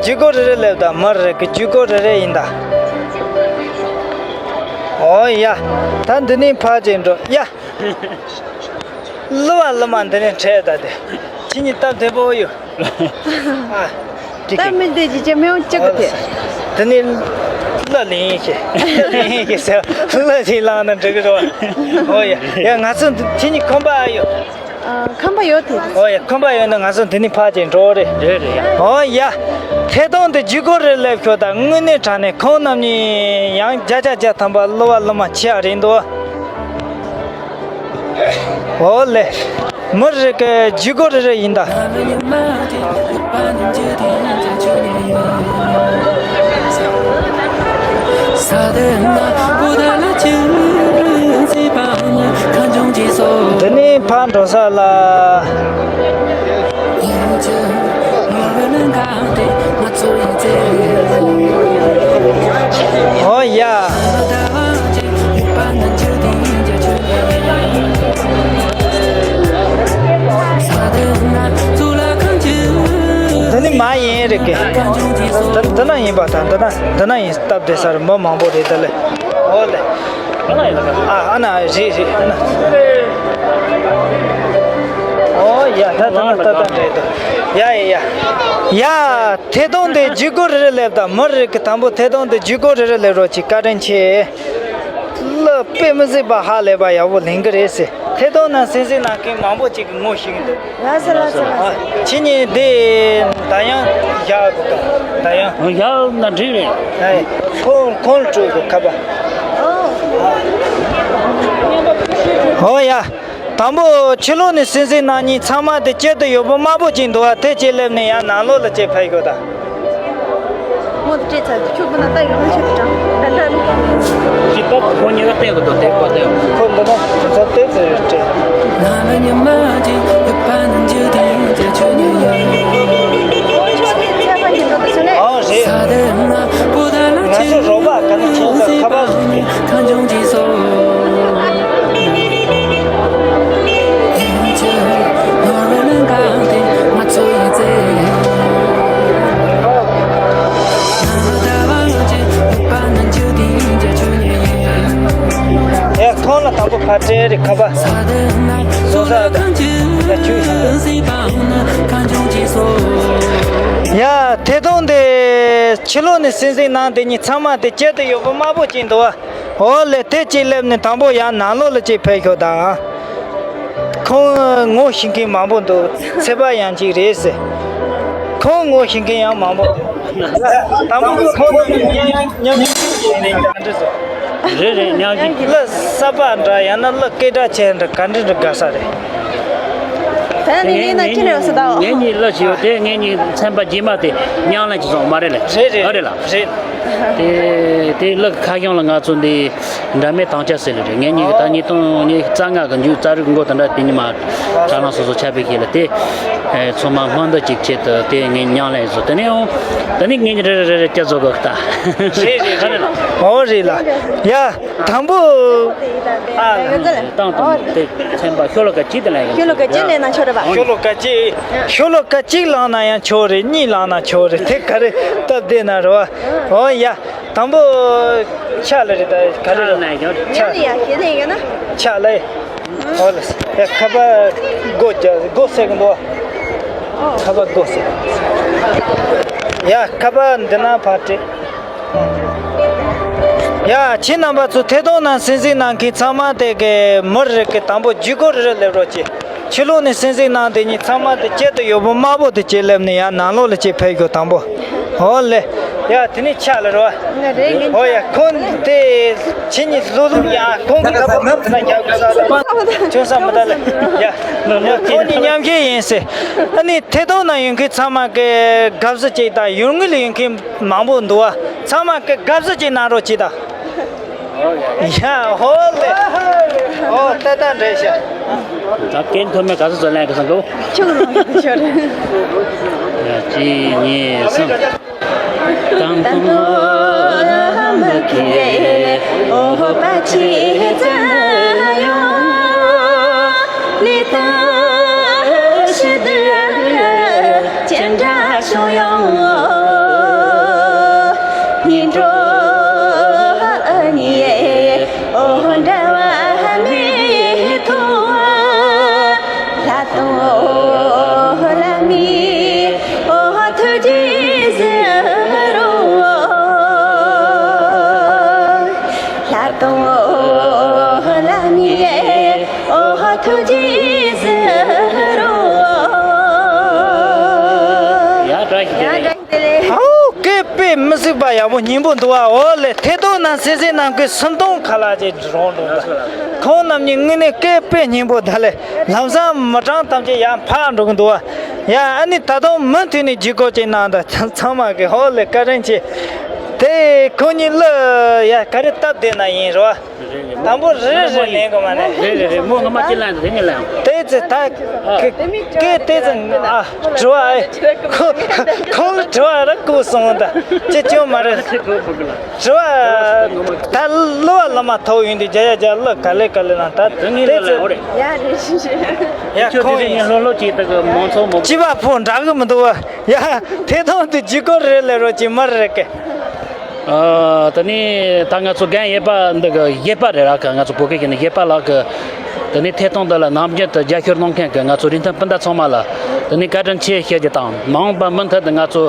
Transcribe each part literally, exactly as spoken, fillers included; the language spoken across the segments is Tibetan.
ཇུས་འགོད་རེ་རེ་སླེབས་དང་། མི་རེ་གི་ཇུས་འགོད་རེ་རེ་ཡིན་ད། ཨོ་ཡ། ད་འདི་ནས་ཕར་ཅིག་འགྲོ་ཡ། གླུ་བ་གླུ་མ་འདི་ནས་འཕྲད་ད་དེ། ཁྱེད་གཉིས་སྟབས་བདེ་པོ་ཡོད། ཨ། ད་མི་འདི་ཅི་ཅི་མི་ཡོང་ཅི་གི་དེ། འདི་ནས་གླུ་ལེན་ཡིན་ཞེས། གླུ་ལེན་ཡིན་ཞེས་ཟེར། གླུ་ཞིག་བླངས་ན་འགྲིག་གི་རེད་བ། ཨོ་ཡ། ཡ་ང་ཚོ་འདི་ཁྱེད་གཉིས་ཁོམ་པ་ཨ་ཡོད། ཨ། ཁོམ་པ་ཡོད་དེ། ཨོ་ཡ། ཁོམ་པ་ཡོད་ན་ང་ཚོ་འདི་ནས་ཕར་ཅིག་འགྲོ་རེད། རེད་རེད་ཡ། ཨོ་ཡ། ཐད་གཏོང་དེ་ཇུས་འགོད་རེ་སླེབས་ཤོག་ད་དངོས་གནས་དྲང་གནས་ཁོང་རྣམ་གཉིས་ཡང་བརྒྱ་ཆ་བརྒྱ་ཐམ་པ་གླུ་བ་གླུ་མ་ཆེ་བ་རེད་འདུག་ཨོ་ལེ། མི་རེ་གི་ཇུས་འགོད་རེ་རེ་ཡིན་ད། འདི་ནས་ཕར་འགྲོ་ས་ལ། ཨོ་ཡ། འདི་ནི་མ་ཡིན་རེད་ཀི། འདི་འདི་ན་ཡིན་པ་དང་། འདི་ན་འདི་ན་ཡིན། སྟབས་བདེ་ས་རེད། མི་མང་པོ་རེད་ད་ལེ། ཨོ་ལེ། ཨ་ཨ་ན་རེད་རེད་ཨ་ན། ཨོ་ཡ། ད་ད་ད་ད་རེད་དོ། ཡ་ཡ་ཡ། ཡ། ཐད་གཏོང་དེ་ཇུས་འགོད་རེ་རེ་སླེབས་དང་། མི་རེ་གི་དང་པོ་ཐད་གཏོང་དེ་ཇུས་འགོད་རེ་རེ་སླེབས་རོགས་གྱིས། བཀའ་དྲིན་ཆེ། གླུ་དཔེ་མི་སྲིད་པ་ཧ་ལས་པ་ཡག་པོ་ལེན་གི་རེད་ཟེར། ཐད་གཏོང་ནང་གསན་གཟིགས་གནང་མཁན་མང་པོ་ཅིག་གིས་ངོ་ཤེས་ཀྱི་འདུག་ལགས་སོ་ལགས་སོ་ལགས་སོ། ཁྱེད་གཉིས་འདི་ད་ཡང་བཞག་དགོས་དང་། ད་ཡང་བཞག་ན་འགྲིག་རེད། ཨེ། ཁོང་ཁོང་སྤྲོད་དགོས་ཁ་པ། ཨོ་ཡ། དང་པོ་ཕྱི་ལོགས་ནས་གསན་གཟིགས་གནང་མཁན་ཚང་མ་དེ་དཀྱིལ་དུ་ཡོད་པོ་དམར་པོ་ཅིག་འདུག་བ། དེ་ཅིག་སླེབས་ནས་ཡར་ནང་ལོགས་ལ་ཅིག་ཕེབས་དགོས་དང་། ངོ་དེ་སྤྲད་ཚར་དུས་ཁྱོད་ཁོ་ན་ལྟ་ཡོང་ན་ཆོད་དུ་དྲང་འདྲ་འདྲ་རེད། ཅི་ལྟར་ཁོ་གཉིས་ཀ་བལྟས་དགོས་འདུག་དེ་ཁོ་བལྟས། ཁོ་འདི་ན་དེ་ཚོ་བལྟས་ཚར་ཡོད་སྤྲད། ཨང་རེད། ང་ཚོ་རོགས་པ་ག་ནས་ཁྱེད་ཚོ་ཁ་པར་ཞིག་གནང་། ཡ། ཁོང་ལ་དང་པོ་ཕར་སྤྲད་རེ་ཁ་པར་བཟོ་ས་དང་། ཡ། ཁྱོད་ཡ། ཐད་གཏོང་དེ་ཕྱི་ལོགས་ནས་གསན་གཟིགས་གནང་དེ་གཉིས་ཚང་མ་དེ་དཀྱིལ་དུ་ཡོད་པོ་དམར་པོ་ཅིག་འདུག་བ། ཨོ་ལེ། དེ་གཅིག་སླེབས་ནས་དང་པོ་ཡར་ནང་ལོགས་ལ་གཅིག་ཕེབས་ཤོག་དང་། ཁོང་ངོ་ཤེས་མཁན་མང་པོ་འདུག་ཚེ་དཔག་ཡང་གཅིག་རེད་ཟེར། ཁོང་ངོ་ཤེས་མཁན་ཡང་མང་པོ་འདུག་དང་པོ་ཁོང་རྣམ་གཉིས་མཉམ་གཉིས་ཀྱི་ནས་ག་འདྲ་ཟེར། རེད་རེད། མཉམ་གཅིག་གླུ་གསར་པ་འདྲ་ཡང་ན་གླུ་སྐད་གྲགས་ཆེ་འདྲ་ག་འདྲ་འདྲ་དགའ་ས་རེད། ད་ནི་ངས་ན་ཅི་རེད་ཟེར་ད། ངེད་གཉིས་གླུ་ཞིག་ཡོད་དེ། ངེད་གཉིས་ཚན་པ་རྗེས་མ་དེ་མཉམ་ལེན་ཅིག་སོང་མ་རེད་ལེ། རེད་རེད། ཨ་རེད་ལ། རེད། དེ་དེ་གླུ་ཁ་ཤོང་ལ་ང་ཚོ་འདི་འདྲ་མེད་དང་ཆ་ཟེར་ལེ་རེད། ངེད་གཉིས་ཀྱི་ད་ཉིས་སྟོང་ཉི་ཤུ་རྩ་ལྔ་གི་མཇུག་རྩ་རིག་མགོ་དེ་འདྲ་དེ་ཉི་མ་དྲ་ལམ་སོ་སོ་ཁྱབ་སྤེལ་བྱས་ལ་དེ། ཚང་མ་སྨོན་འདུན་ཅིག་ཆེད་དུ་དེ་ངས་མཉམ་ལེན་བཟོ། དེ་ནས་ཡང་དེ་ནས་ངེད་གཉིས་རེ་རེ་རེ་རེ་སྐྱ་བཟོ་དགོས་ད། རེད་རེད་རེད། ཨོ་རེད་ལ། ཡ། དང་པོ། ཨ་ལ། ཏང་ཏང་དེ་ཚན་པ་ཤོ་ལོ་ཀ་གཅིག་དེ་ལ་ཡ། ཤོ་ལོ་ཀ་གཅིག་ལེན་ན་ཆོག་རེད་པ། ཤོ་ལོ་ཀ་གཅིག་ཤོ་ལོ་ཀ་གཅིག་བླངས་ན་ཡང་ཆོག་རེད། གཉིས་བླངས་ན་ཆོག་རེད། དེ་ག་རེ་སྟབས་བདེ་ན་རེད་བ། ཨོ་ཡ། དང་པོ་ཆ་ལ་རེད། ད་ག་རེ་རེད། ཆ་ལ་ཡ་ཞེ་ནས་ཡོད་ན། ཆ་ལ་ཡ། ཨོ་ལ། ཡ་ཁ་པར་སྒོ་རྒྱག་སྒོ་ཟེར་གི་འདུག་ཁ་པར་སྒོ་ཟེར། ཡ་ཁ་པར་འདི་ན་ཕར་སྤྲད། ཡ། ཁྱེད་རྣམ་པ་ཚོ་ཐད་གཏོང་ནང་གསན་གཟིགས་གནང་མཁན་ཚང་མ་དེ་གི་མི་རེ་གི་དང་པོ་ཇུས་འགོད་རེ་རེ་སླེབས་རོགས་གྱིས། ཕྱི་ལོགས་ནས་གསན་གཟིགས་གནང་དེ་གཉིས་ཚང་མ་དེ་དཀྱིལ་དུ་ཡོད་པོ་དམར་པོ་དེ་གཅིག་སླེབས་ནས་ཡར་ནང་ལོགས་ལ་གཅིག་ཕེབས་ཤོག་དང་པོ། ཨོ་ལེ། ཡ་དེ་ནས་ཆ་ལ་རེད་བ། ང་རེད་ངན། ཨོ་ཡ། ཁོང་དེ་ཁྱེད་གཉིས་ལོ་ལོ་ཡ་ཁོང་གི་ཁ་པར་ན་རྒྱག་དགོས་ས་དང་ཁྱོད་ས་མི་ད་ལ་ཡ། ཁོང་གཉིས་མཉམ་ཞིག་ཡིན་ཟེར། ཨ་ནི་ཐད་གཏོང་ནང་ཡོད་མཁན་ཚང་མ་གི་དགའ་བསུ་གཅིག་དང་ཡུལ་དངོས་ལ་ཡོད་མཁན་མང་པོ་འདུག་བ། ཚང་མ་གི་དགའ་བསུ་གཅིག་གནང་རོགས་གྱིས་དང་། ཡ་ཧོ་ལེ། ཨོ་ཏ་ཏ་འདྲེ་ཤ། ད་སྐད་མཐོ་དམན་ག་ཚོད་ཚོད་ལེན་གི་སོང་འདུག་ཆུང་རུང་གི་ཆོར། ཡ་གཅིག་གཉིས་གསུམ། དང་པོ་མི་ཁྱེད་ཨོ་པ་ཆེ་ཙ་ཡོང་། ལི་ཏ་ཤི་དུ་ཅན་དྲ་ཤོ་ཡོང་། སྐད་དཔེ་མི་སྲིད་པ་ཡག་པོ་སྙན་པོ་འདུག་བ། འོ་ལེ། ཐད་གཏོང་ནང་གསན་གཟིགས་གནང་མཁན་སུམ་སྟོང་ཁ་ལག་ཅིག་རང་འགྲོ་འདུག་ཁོང་རྣམ་གཉིས་དངོས་གནས་སྐད་དཔེ་སྙན་པོ་ད་ལེ། ལམ་སང་མི་གྲངས་ཐམས་ཅད་ཡར་འཕར་འགྲོ་གི་འདུག་བ། ཡ། ཨ་ནི་ད་དུང་མུ་མཐུད་ནས་བརྒྱུད་སྐུར་ཅིག་གནང་དང་། ཚང་མ་གི། འོ་ལེ། བཀའ་དྲིན་ཆེ། དེ་ཁོང་གཉིས་གླུ་ཡ་ག་རེ་བཏབ་བསྡད་ན་ཡིན་རེད་བ། དང་པོ་རེ་རེ་ལེན་དགོས་མ་རེད། རེད་རེད་རེད། མོ་ངོ་མ་ཅི་ལན་དེ་ངས་ལན། དེ་ཚེ་ད་ཨ། སྐད་དེ་ཚེ་ཨ། དྲི་བ་ཨེ། ཁོ་ཁོང་ལ་དྲི་བ་ར་བཀོད་སོང་ད། ཅི་བྱུང་མ་རེད། དྲི་བ་ད་གླུ་བ་བླ་མ་ཐོག་ཡོང་དུས་རྒྱ་ཡ་རྒྱ་གླུ་ག་ལེ་ག་ལེ་ལ་ད། དེ་ཚེ་ཡ་རེད་ཤི་ཤི། ཡ་ཁོང་ཡིན། ལྷོ་ལྷོ་ཅིག་ད་གི་མང་ཚོགས་མང་། སྤྱི་པ་ཕོ་འདྲ་གི་མི་འདུག་བ། ཡ། ཐད་གཏོང་དུ་བརྒྱུད་སྐུར་རེ་ལེན་རོགས་ཅིག་མ་རེད་ཀི། ཨ། ད་ནི་ད་ང་ཚོ་རྒན་གཡས་པ་འདི་གི་གཡས་པ་རེད་ར་ཀ། ང་ཚོ་བོད་སྐད་ཀྱི་ནི་གཡས་པ་ལགས་ཀྱིས་ད་ནི་ཐད་གཏོང་འདི་ལ་ནམ་རྒྱུན་དུ་རྒྱབ་སྐྱོར་གནང་མཁན་གྱི་ང་ཚོ་རིན་ཐང་སྤུན་ཟླ་ཚང་མ་ལ་ད་ནི་བཀའ་དྲིན་ཆེ་ཞུ་རྒྱུ་དང་། མ་འོངས་པ་མུ་མཐུད་དུ་ང་ཚོ་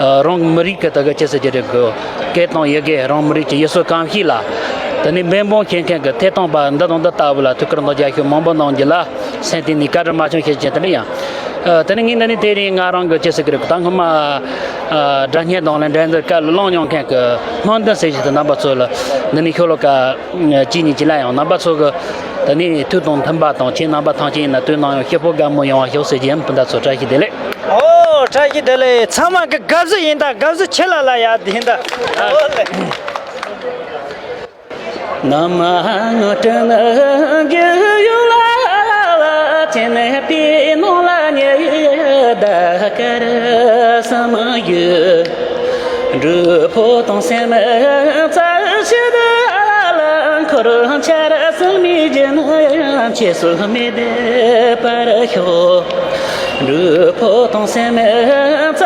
ཨ་རང་མི་རིགས་ཀྱི་ད་གི་ཅི་ཟེར་རྒྱུ་རེད་གི། སྐད་དང་ཡི་གེ། རང་མི་རིགས་ཀྱི་ཡུལ་སྲོལ་གོམས་གཤིས་ལ་ད་ནི་འབད་འབུངས་བྱེད་མཁན་གྱི་ཐད་གཏོང་པ་འདི་དང་འདི་ལྟ་བུ་ལ་ཐུགས་ཁུར་དང་རྒྱབ་སྐྱོར་མང་པོ་གནང་རྒྱུ་ལ་སེམས་གཏིང་ནས་བཀའ་དྲིན་མ་ཆུང་ཞུ་རྒྱུ་དེ་འདྲ་ཡིན། ཨ། དེ་ནས་ངས་འདི་ནས་དེ་རིང་ང་རང་གི་ཅི་ཟེར་གི་རེད། ད་སྔོན་མ་ཨ་སྒྲ་སྙན་དང་ལེན་འགྲན་བསྡུར་སྐབས་ལ་བླངས་མྱོང་མཁན་གྱི་སྨོན་འདུན་ཟེར་ཞིག་ཏུ་རྣམ་པ་ཚོ་ལ་འདི་ནས་ཤོ་ལོ་ཀ་གཅིག་གཉིས་ཅིག་ལ་ཡང་རྣམ་པ་ཚོ་གི་ད་ནི་ཐུགས་དང་མཐུན་པ་དང་། ཁྱེད་རྣམ་པ་ཐམས་ཅད་ཡིན་ན་དུས་ནམ་ཡང་སྐྱིད་པོ་དགའ་མོ་ཡོང་བ་ཤོག་ཟེར་གྱི་ཡིན། སྤུན་ཟླ་ཚོ་བཀྲ་ཤིས་བདེ་ལེགས། ཨོ། བཀྲ་ཤིས་བདེ་ལེགས། ཚང་མ་གི་དགའ་བསུ་ཡིན་ད། དགའ་བསུ་ཆེ་ལ་ལ་ཡ་ཡིན་ད། ཨོ་ལེ། ནམ་མ་ངོ་སྤྲོད་ནི་རྒྱུ་ཡོད་ལ། ཅི་ནས་པའི་ནང་ལ་ཉེ་ད་གར་བསམ་ཡོད། སྒྲུབ་ཕོ་དང་སེམས་རྩ་ཤེས་ལ། འཁོར་བ་ཆར་ཟིམ་མེ་བཞིན་ཆོས་སུ་མི་འདེབས་པར་ཤོག། སྒྲུབ་ཕོ་དང་སེམས་རྩ་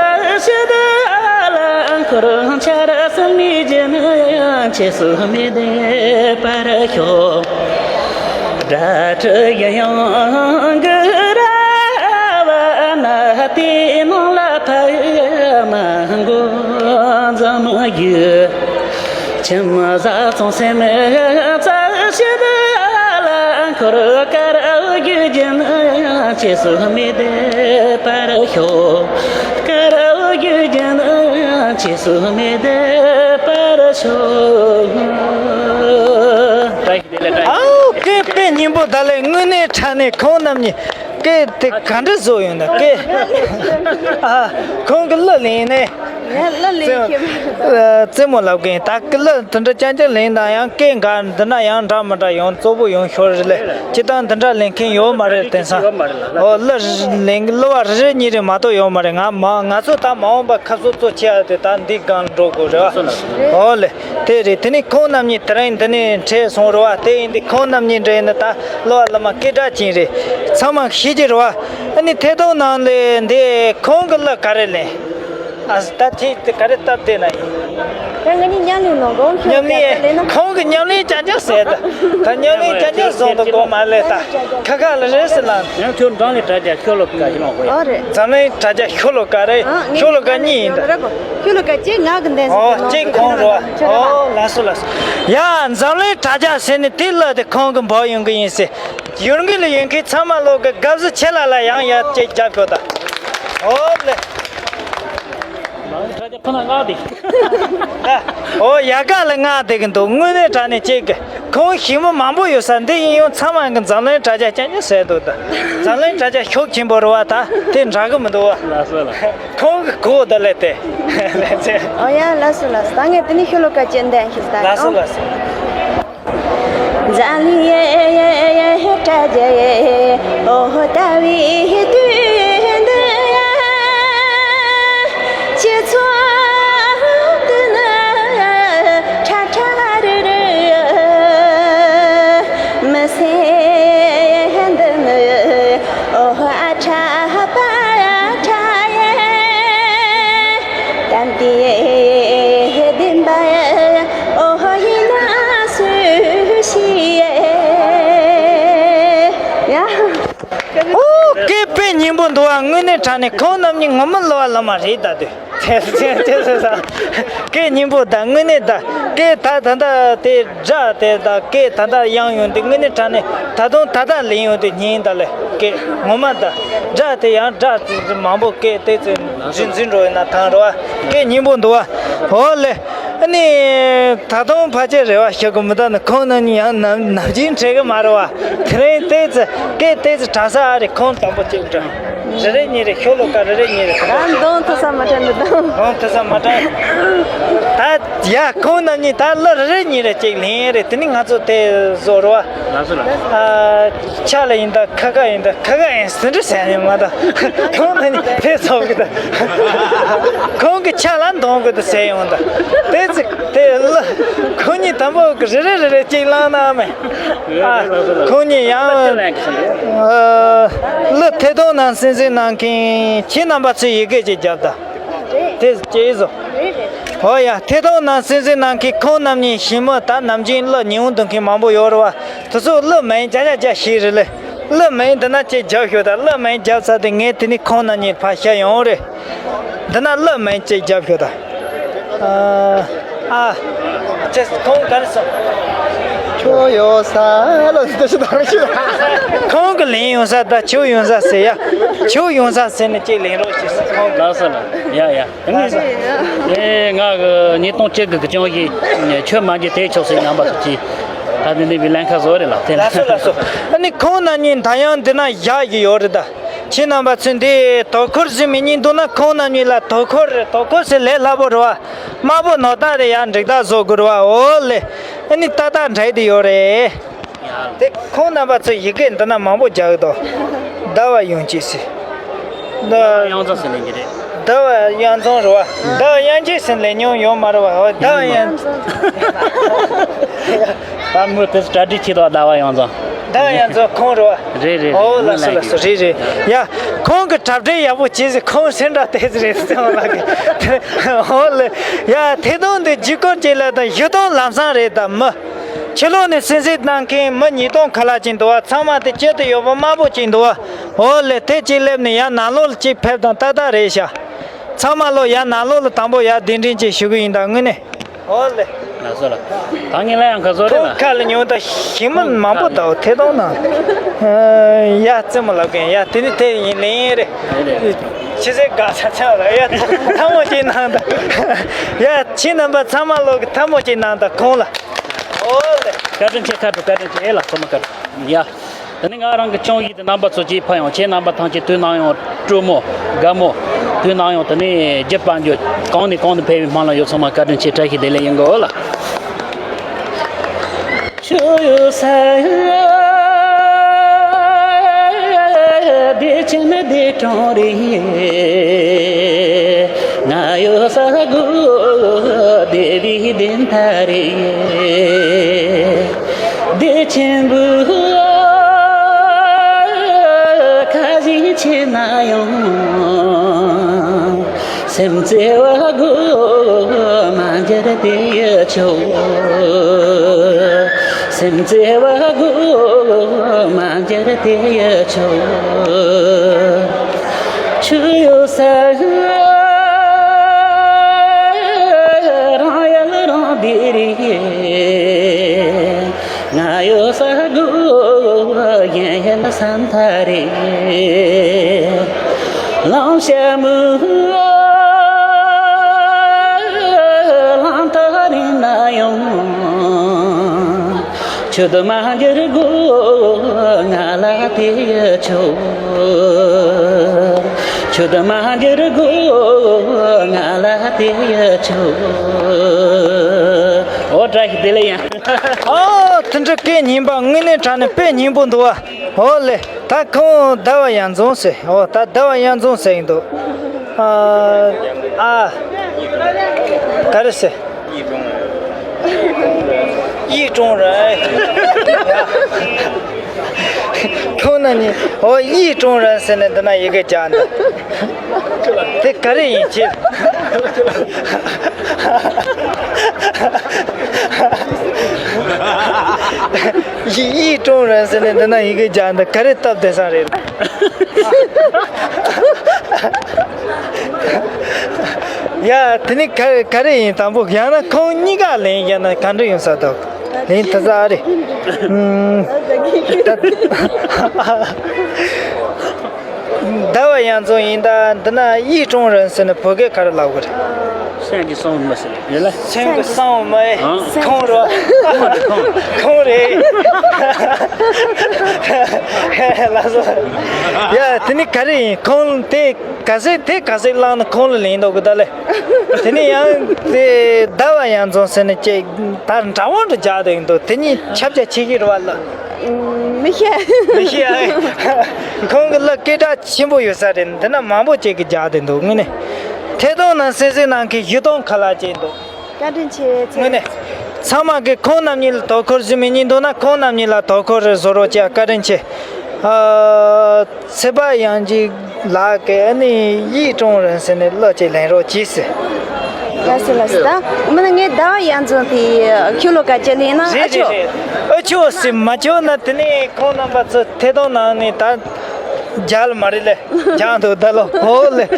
ཤེས་ལ། འཁོར་བ་ཆར་ཟིམ་མེ་བཞིན་ཆོས་སུ་མི་འདེབས་པར་ཤོག། སྒྲ་སྒྲོགས་ཡང་ཡང་གི་ར་བ་ན། དེ་ནང་ལ་ཕ་མ་མགོ་འཛོམས་ཡོད། ཁྱིམ་བཟའ་ཚང་སེམས་རྩ་ཤེས་ལ། འཁོར་བ་དཀར་པོ་རྒྱུད་བརྒྱུད་ཆོས་སུ་མི་འདེབས་པར་ཤོག། དཀར་པོ་རྒྱུད་བརྒྱུད་ཆོས་སུ་མི་འདེབས་པར་ཤོག། ཨའོ། སྐད་དཔེ་སྙན་པོ་ད་ལེ། དངོས་གནས་དྲང་གནས་ཁོང་རྣམ་གཉིས་སྐད་དེ་ག་འདྲ་བཟོ་ཡོང་ན་སྐད། ཨ། ཁོང་གི་གླུ་ལེན་ནས། ཡ། གླུ་ལེན་མཁན། རྩེད་མོ་ལབ་མཁན། ད་གླུ་དེ་འདྲ་རྐྱང་རྐྱང་ལེན་དང་། ཡང་སྐད་འགའ་འདི་འདྲ་ཡང་འདྲ་མི་འདྲ་ཡང་གཙོ་བོ་ཡང་ཤོར་རེད་ལེ། སྤྱིར་བཏང་འདི་འདྲ་ལེན་མཁན་ཡོད་མ་རེད། དེང་སང་། ཨོ། གླུ་ལེན། གླུ་བ་རེ་རེ་གཉིས་རེ་མ་གཏོགས་ཡོད་མ་རེད། ང་མ་ང་ཚོ་ད་མ་འོངས་པ་ཁ་སོ་གཙོ་ཆེ་ཡ་དེ་ད་འདི་སྒང་འགྲོ་དགོས་རེད་བ། ཨོ་ལེ། དེ་རེད། དེ་ནས་ཁོང་རྣམ་གཉིས་དེ་རིང་འདི་ནས་འཕྲད་སོང་རེད་བ། དེ་ཡིན་དུས་ཁོང་རྣམ་གཉིས་འདྲ་ཡིན་ན་ད་གླུ་བ་གླུ་མ་སྐད་གྲགས་ཅན་རེད། ཚང་མ་ཤེས་ཀྱི་རེད་བ། ཨ་ནི་ཐད་གཏོང་ནང་ལས་འདི་ཁོང་གི་གླུ་ག་རེ་ལེན། ཨ། ད་ཐིག་དེ་ག་རེ་བཏབ་བསྡད་ན་ཡིན། ད་ང་གཉིས་མཉམ་ལེན་གནང་དགོས། མཉམ་ལེན། ཁོང་གི་མཉམ་ལེན་རྐྱང་རྐྱང་ཟེར་ད། ད་མཉམ་ལེན་རྐྱང་རྐྱང་བཟོ་འདུག་གོ་མ་ལེ། ད་ཁ་ཁ་ལ་རེད་ཟེར་ལ། ཡང་ཁྱོད་འཛམ་གླིང་དྲ་རྒྱ་ཤོ་ལོ་ཀ་ཞིག་ལོངས་དགོས་ཡ། ཨོ་རེད། འཛམ་གླིང་དྲ་རྒྱ་ཤོ་ལོ་ཀ་རེད། ཨ། ངས་ཤོ་ལོ་ཀ་གཉིས་ཡིན་ད། རེད་གོ། ཤོ་ལོ་ཀ་གཅིག་ང་གི་འདས་ཟེར། ཨོ། གཅིག་ཁོང་རེད་བ། ཨོ། ལགས་སོ་ལགས་སོ། ཡ། འཛམ་གླིང་དྲ་རྒྱ་ཟེར་ནས་དེ་གླུ་དེ་ཁོང་གི་འབོག་ཡོང་གི་ཡིན་ཟེར། ཡུལ་དངོས་ལ་ཡོད་མཁན་ཚང་མ་ལོག་གི་དགའ་བསུ་ཆེ་ལ་ལ་ཡང་ཡ་གཅིག་རྒྱབ་ཤོག་ད། ཨོ་ལེ། ཁོ་ན་ང་དེ། ཨོ། ཡ་ག་ལ་ང་དེ་གི་འདུག་དངོས་གནས་དྲང་གནས་གཅིག་གི། ཁོང་ཞི་མོ་མང་པོ་ཡོད་ས་འདི་ཡིན་ཡང་ཚང་མ་གི་འཛམ་གླིང་དྲ་རྒྱ་རྐྱང་རྐྱང་ཟེར་འདུག་ད། འཛམ་གླིང་དྲ་རྒྱ་ཤུགས་ཆེན་པོ་རེད་བ། ད་དེ་འདྲ་གི་མི་འདུག་བ། ལགས་སོ་ལགས། ཁོང་གི་གོ་ད་ལེ་དེ། ཨོ་ཡ། ལགས་སོ་ལགས་སོ། ད་ངས་དེ་ནས་ཤོ་ལོ་ཀ་གཅིག་འདོན་ཞིག་ད། ལགས་སོ་ལགས་སོ། འཛམ་གླིང་དྲ་རྒྱ་ཨོ་ལྟ་བུའི་དུས་འདི། སྤྱི་ཚོགས་འདི་ནི་ཁྲ་ཁྲ་རི་རི། མི་སེར་འདི་ནི་ཨོ་ཨ་ཁྲ་པ་ཁྲ་ཡེ། ད་འདི་བདེན་པ་ཨོ་ཡིན་ན་སུ་ཤེས། ཡ། ཨོ། སྐད་དཔེ་སྙན་པོ་འདུག་བ། དངོས་གནས་དྲང་གནས་ཁོང་རྣམ་གཉིས་ངོ་མ་གླུ་བ་གླུ་མ་རེད་ད་དུས། ཅེས་ཟེར་ས། སྐད་སྙན་པོ་དང་དངོས་གནས་དང་སྐད་ད་ད་ལྟ་དེ་སྒྲ་དེ་དང་སྐད་ད་ལྟ་དབྱངས་ཡོང་དུས་དངོས་གནས་དྲང་གནས་ད་དུང་ད་ལྟ་ལེན་ཡོང་དུས་སྙན་ད་ལེ་སྐད་ངོ་མ་དང་སྒྲ་དེ་ཡང་སྒྲ་དེ་མང་པོ་སྐད་དེ་ཚོ་འཛིན་འཛིན་འགྲོ་ཡོད་ན་ཐང་རོ་བ་སྐད་སྙན་པོ་འདུག་བ། འོ་ལེ། ཨ་ནི། ད་དུང་ཕལ་ཆེར་རེ་བ་ཞུ་གི་མི་འདུག་ནི་ཁོང་རྣམ་གཉིས་ཡང་ནམ་ནམ་རྒྱུན་འཕྲད་གི་མ་རེད་བ། དེ་རིང་དེ་ཚོ་སྐད་དེ་ཚོ་དྲག་ས་ཨ་རེ་ཁོང་དང་པོ་གཅིག་འདྲ། རེ་རེ་གཉིས་རེ་ཤོ་ལོ་ཀ་རེ་རེ་གཉིས་རེ་ཁོང་ད་གདོང་ཐུག་ས་མ་དྲན་འདུག་དང་། གདོང་ཐུག་ས་མ་དྲན། ད་ཡ་ཁོང་རྣམ་གཉིས་ད་གླུ་རེ་རེ་གཉིས་རེ་གཅིག་ལེན་རེ་དེ་ནི་ང་ཚོ་དེ་བཟོ་རོ་བ། ལགས་སོ་ལགས། ཨ། ཆ་ལ་ཡིན་ད་ཁ་ཁ་ཡིན་ད་ཁ་ཁ་ཡིན་ཟིན་འདྲ་ཟེར་ནས་མ་ད་ཁོང་ད་ནི་ཕེ་ཚོགས་གི་ད་ཁོང་གི་ཆ་ལ་འདོང་གི་ད་ཟེར་ཡོང་ད་དེ་ཚིག་དེ་གླུ་ཁོང་གཉིས་དང་པོ་གི་རེ་རེ་རེ་རེ་གཅིག་བླངས་ན་མེད། ཨ། ཁོང་གཉིས་ཡང་། ཨ། གླུ་ཐད་གཏོང་ནང་གསན་གཟིགས་གནང་མཁན་ཁྱེད་རྣམ་པ་ཚོས་ཡི་གེ་ཅིག་རྒྱབ་ད། དེ་ཅེས་བཟོ། ཨོ་ཡ་ཐད་གཏོང་ནང་གསན་གཟིགས་གནང་མཁན་ཁོང་རྣམ་གཉིས་ཞི་མོ་ད་ནམ་རྒྱུན་གླུ་ཉི་འོང་འདོན་མཁན་མང་པོ་ཡོད་རེད་བ། དེ་ཚོ་གླུ་མིང་བརྒྱ་ཆ་བརྒྱ་ཤེས་རེད་ལེ། གླུ་མིང་འདི་ན་ཅིག་རྒྱབ་ཤོག་ད་གླུ་མིང་རྒྱབ་ཚར་དུས་ངས་དེ་ནས་ཁོང་རྣམ་གཉིས་ཕར་བཤད་ཡོང་རེད། འདི་ན་གླུ་མིང་ཅིག་རྒྱབ་ཤོག་ད། ཨ། ཨ། ཅེས་ཁོང་ག་རེ་སོང་། ཁྱོད་ཡོད་ས་ལ་འདི་ཞིག་དང་ཞིག་ཁོང་གི་ལེན་ཡོང་ས་ད་ཁྱོད་ཡོང་ས་ཟེར་ཡ། ཁྱོད་ཡོང་ས་ཟེར་ནས་ཅིག་ལེན་རོགས་ཞེས་ཁོང་གི་ལགས་སོ་ལགས། ཡ་ཡ། ཨ་ནི། ཨེ་ང་གི་ཉིས་སྟོང་བཅུ་དགུ་གི་ཅུང་ཞིག་ཁྱོད་མ་འཇིག་དེ་ཆོག་སའི་རྣམ་པ་ཚོ་ཅིག་ད་དེ་འདི་བི་ལན་ཁ་བཟོ་རེད་ལགས་དེ། ལགས་སོ་ལགས་སོ། ཨ་ནི་ཁོང་རྣམ་གཉིས་ད་ཡང་འདི་ན་བཞག་གི་ཡོད་རེད་ད། ཁྱེད་རྣམ་པ་ཚོས་འདི་དོ་ཁུར་ཟིན་མི་གཉིས་འདུག་ན་ཁོང་རྣམ་གཉིས་ལ་དོ་ཁུར་རེད། དོ་ཁུར་ཟེར་ལས་སླ་པོ་རེད་བ། དམར་པོ་ནོར་རྟགས་རེད་ཡ་འགྲིག་རྟགས་བཟོ་དགོས་རེད་བ། འོ་ལེ། ཨ་ནི་ཏག་ཏག་འགྲིག་དེ་ཡོད་རེད། དེ་ཁོང་རྣམ་པ་ཚོས་ཡི་གེ་འདི་ན་མང་པོ་རྒྱག་གི་འདུག་ཟླ་བ་ཡོང་ཅིག་ཟེར། ཟླ་བ་དབྱངས་འཛོམས་ཟེར་ནས་འདི་རེད། ཟླ་བ་དབྱངས་འཛོམས་རེད་བ། ཟླ་བ་དབྱངས་ཅན་ཟེར་ལས་མྱོང་ཡོད་མ་རེད་བ། འོ་ཟླ་བ་དབྱངས། ད་མོས་དེ་གྲ་སྒྲིག་བྱེད་དོ་ཟླ་བ་དབྱངས་འཛོམས། ཟླ་བ་དབྱངས་འཛོམས་ཁོང་རེད་བ། རེད་རེད་རེད། འོ་ལགས་སོ་ལགས་སོ། རེད་རེད། ཡ། ཁོང་གི་གྲ་སྒྲིག་ཡག་པོ་བྱས་ཟེར། ཁོང་སེམས་འདྲ་དེ་ཟེར་རེད་ཟེར་བ་ལགས་ཀྱི། འོ་ལེ། ཡ་ཐད་གཏོང་འདི་བརྒྱུད་སྐུར་བྱས་ལ་དང་ཞུ་སྟངས་ལམ་སང་རེད་ད་མི། ཕྱི་ལོགས་ནས་གསན་གཟིགས་གནང་མཁན་མི་ཉིས་སྟོང་ཁ་ལག་ཅིག་འདུག་བ། ཚང་མ་དེ་དཀྱིལ་དུ་ཡོད་པ་དམར་པོ་ཅིག་འདུག་བ། འོ་ལེ་དེ་གཅིག་སླེབས་ནས་ཡར་ནང་ལོགས་ལ་གཅིག་ཕེབས་དང་ཏག་ཏག་རེད་ཤག་ཚང་མ་ལོ་ཡར་ནང་ལོགས་ལ་དང་པོ་ཡར་གདན་འདྲེན་ཅིག་ཞུ་གི་ཡིན་ད་དངོས་གནས། འོ་ལེ། ལགས་སོ་ལགས། ད་ངས་ལ་ཡང་ཁ་བཟོ་རེད་ཁོང་ལ། ཁ་ལ་ཉོན་ད་ཞིམ་མ་མང་པོ་ད་འོ་ཐད་གཏོང་ན། ཡ་རྩེད་མོ་ལབ་མཁན་ཡ་དེ་ནི་དེ་ཡིན་ལེན་རེད། ཕྱི་ཚེ་དགའ་ཚ་ཚ་ལ་ཡ་ཐ་མོ་ཅིག་གནང་ད། ཡ་ཁྱེད་རྣམ་པ་ཚང་མ་ལོ་གི་ཐ་མོ་ཅིག་གནང་ད་ཁོང་ལ། འོ་ལེ། བཀའ་དྲིན་ཆེ་ཁ་དྲོ་བཀའ་དྲིན་ཆེ་ཨེ་ལགས་སོ་མ་ཁ་དྲོ། ཡ། དེ་ནི་ང་རང་གི་ཅུང་ཡིག་དེ་རྣམ་པ་ཚོ་ཅིག་ཕ་ཡོང་ཁྱེད་རྣམ་པ་ཐང་ཆེ་དུས་ནང་ཡོང་སྤྲོ་མོ་དགའ་མོ་དུས་ནང་ཡོང་དེ་ནི་རྒྱུ་པ་འཇོ་གང་ནས་གང་དུ་ཕེབས་པའི་སྨོན་ལམ་ཡོད་ཚང་མ་བཀའ་དྲིན་ཆེ་བཀྲ་ཤིས་བདེ་ལེགས་ཡིན་གོ་ལ། ཆུ་ཡོད་ས་བདེ་ཆེན་བདེ་གྲོང་རེད། ང་ཡོད་ས་གོ་བདེ་བའི་བདེན་མཐའ་རེད། བདེ་ཆེན་པོ་ཁ་ཞིག་ཆེ་ན་ཡང་། སེམས་བརྩེ་བ་སྒོ་མ་འགྱུར་དེ་ཡི་ཆོག་སེམས་བརྩེ་བ་སྒོ་མ་འགྱུར་དེ་ཡི་ཆོག་ཆུ་ཡོད་ས་རང་ཡལ་རང་བདེ་རེད། ང་ཡོད་ས་གོ་ཡན་ཡན་ས་མཐའ་རེད། ལང་ཤ་མུ་ལང་ཐ་རིང་ན་ཡང་། ཆུ་དུ་མ་འགྱུར་གོ་ང་ལ་དེ་ཆོག་ཆུ་དུ་མ་འགྱུར་གོ་ང་ལ་དེ་ཆོག་འོ་བཀྲ་ཤིས་བདེ་ལེགས་ཡིན། ཨོ། དེ་འདྲ་སྐད་སྙན་པ་དངོས་གནས་དྲང་གནས་དཔེ་སྙན་པོ་འདུག་བ། ཨོ་ལེ། ད་ཁོང་ཟླ་བ་དབྱངས་འཛོམས་ཟེར། ཨོ་ད་ཟླ་བ་དབྱངས་འཛོམས་ཟེར་ཡིན་འདུག་ཨ། ཨ། ག་རེ་ཟེར། ཡིད་དྲུང་རེད། ཁོང་རྣམ་གཉིས་ཨོ་ཡིད་དྲུང་རེད་ཟེར་ནས་འདི་ན་ཡི་གེ་རྒྱག་འདུག་དེ་ག་རེ་ཡིན་ཅེས། ཡིད་དྲུང་རེད་ཟེར་ནས་འདི་ན་ཡི་གེ་རྒྱག་འདུག་ག་རེ་སྟབས་བདེ་ས་རེད། ཡ། དེ་ནི་ག་ག་རེ་ཡིན། དང་པོ་ཡང་ན་ཁོང་གཉིས་ཀ་ལེན་ཡང་ན་ག་འདྲ་ཡོང་ས་འདུག་ལེན་ཐུབ་ས་རེད། ཨུམ། ད་ཟླ་བ་གཡང་འཛོམས་ཡིན་ད། འདི་ན་ཡིད་དྲུང་རན་ཟེར་ནས་བོད་སྐད་ག་རེ་ལབ་དགོས་རེད། སེམས་ཀྱི་གསང་བ་མ་ཟེར་ཡོད་ལ། སེམས་ཀྱི་གསང་བ་མ་ཡིན། ཨང་། ཁོང་རོ། ཁོང་རེད། ལགས་སོ། ཡ། དེ་ནི་ག་རེ་ཡིན། ཁོང་དེ་ག་ཟེ་དེ་ག་ཟེ་བླངས་ན་ཁོང་ལ་ལེན་འདུག་གི་ད་ལེ། དེ་ནི་ཡང་དེ་ཟླ་བ་གཡང་འཛོམས་ཟེར་ནས་ཅིག་ད་འདྲ་བོ་འདྲ་རྒྱག་བསྡད་འདུག་དེ་གཉིས་ཁྱབ་རྒྱ་ཆེ་གི་རེད་བ་ལ། མི་ཤེས། མི་ཤེས་ཨེ། ཁོང་གི་ལ་སྐད་གྲགས་ཆེན་པོ་ཡོད་ས་རེད། འདི་ན་མང་པོ་ཅིག་གིས་རྒྱག་བསྡད་འདུག་དངོས་གནས། ཐད་གཏོང་ནང་གསན་གཟིགས་གནང་མཁན་བཞི་སྟོང་ཁ་ལག་ཅིག་འདུག་བཀའ་དྲིན་ཆེ། དངོས་གནས། ཚང་མ་གིས་ཁོང་རྣམ་གཉིས་ལ་དོ་ཁུར་བཟོ་མི་གཉིས་འདུག་ན་ཁོང་རྣམ་གཉིས་ལ་དོ་ཁུར་རེ་བཟོ་རོགས་བྱས། བཀའ་དྲིན་ཆེ། ཨ། ཚེ་དཔག་གཡང་འཛོམས་ལགས་ཀྱིས་ཨ་ནི་ཡིད་དྲུང་རན་ཟེར་ནས་གླུ་ཅིག་ལེན་རོགས་གྱིས་ཟེར། ལགས་སོ་ལགས་སོ། ད་མིན་ན་ངས་ཟླ་བ་གཡང་འཛོམས་དེ་ཁྱོད་ལོ་ག་ཅི་ལེན་ན་ཨ་རེད་རེད་ཆོ། རེད། ཨ་ཆོ་ཟེར་མ་ཆོ་ན་དེ་ནས་ཁོང་རྣམ་པ་ཚོ་ཐད་གཏོང་ནང་ནས་ད། རྒྱལ་མ་རེད་ལེ། རྒྱང་དུ་ད་ལོ། ཨོ་ལེ། ཡ།